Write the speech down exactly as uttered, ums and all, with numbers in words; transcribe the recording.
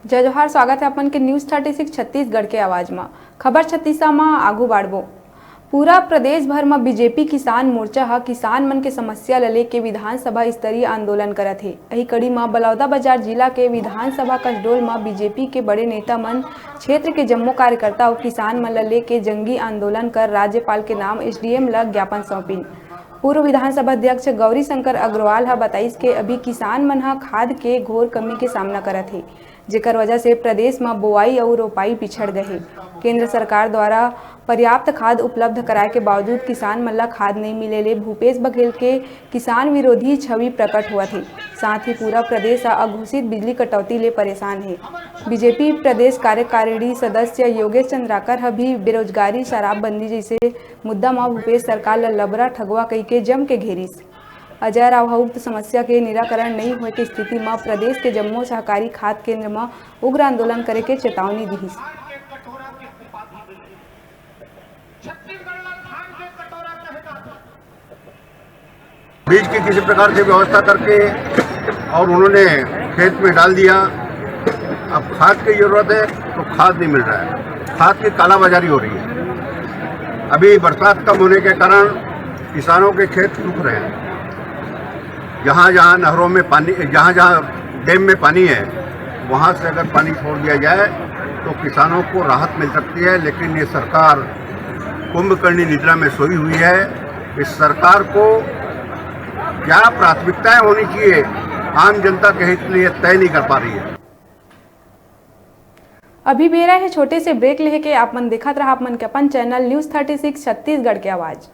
जय जोहार, स्वागत है अपन के News Thirty Six छत्तीसगढ़ के आवाज म। खबर छत्तीसा म आगू बाढ़बो। पूरा प्रदेश भर म बीजेपी किसान मोर्चा ह किसान मन के समस्या ल लेके विधानसभा स्तरीय आंदोलन करत हे। एही कड़ी म बलौदाबाजार जिला के विधानसभा कसडोल म बीजेपी के बड़े नेता मन क्षेत्र के जम्मो कार्यकर्ता अउ किसान मन ल लेके जंगी आंदोलन कर राज्यपाल के नाम एसडीएम ल ज्ञापन सौंपिन। पूर्व विधानसभा अध्यक्ष गौरी शंकर अग्रवाल ह बताइस के अभी किसान मन ह खाद के घोर कमी के सामना करत हे, जेकर वजह से प्रदेश म बोआई अउ रोपाई पिछड़ गए हे। केंद्र सरकार द्वारा पर्याप्त खाद उपलब्ध कराए के बावजूद किसान मन ल खाद नइ मिले ले भूपेश बघेल के किसान विरोधी छवि प्रकट होवत हे। साथ ही पूरा प्रदेश ह अघोषित बिजली कटौती ले परेशान हे। बीजेपी प्रदेश कार्यकारिणी सदस्य योगेश चंद्राकर ह भी बेरोजगारी, शराबबंदी जैसे मुद्दा म भूपेश सरकार ल लबरा ठगवा कहिके जम के घेरिस। अजय राव ह उक्त समस्या के निराकरण नइ होए के स्थिति म प्रदेश के जम्मो सहकारी खाद केंद्र म उग्र आंदोलन करे के चेतावनी दिहिस। बीज की किसी प्रकार से व्यवस्था करके और उन्होंने खेत में डाल दिया। अब खाद की जरूरत है तो खाद नहीं मिल रहा है, खाद की कालाबाजारी हो रही है। अभी बरसात कम होने के कारण किसानों के खेत सूख रहे हैं। जहाँ जहाँ नहरों में पानी, जहाँ जहाँ डैम में पानी है, वहाँ से अगर पानी छोड़ दिया जाए तो किसानों को राहत मिल सकती है। लेकिन ये सरकार कुंभकर्णी निद्रा में सोई हुई है। इस सरकार को क्या प्राथमिकताएं होनी चाहिए, आम जनता के हित के लिए तय नहीं कर पा रही है। अभी बेरा हे छोटे से ब्रेक लेके। आप मन देखत रहा आप मन के अपन channel News Thirty Six Chhattisgarh के आवाज।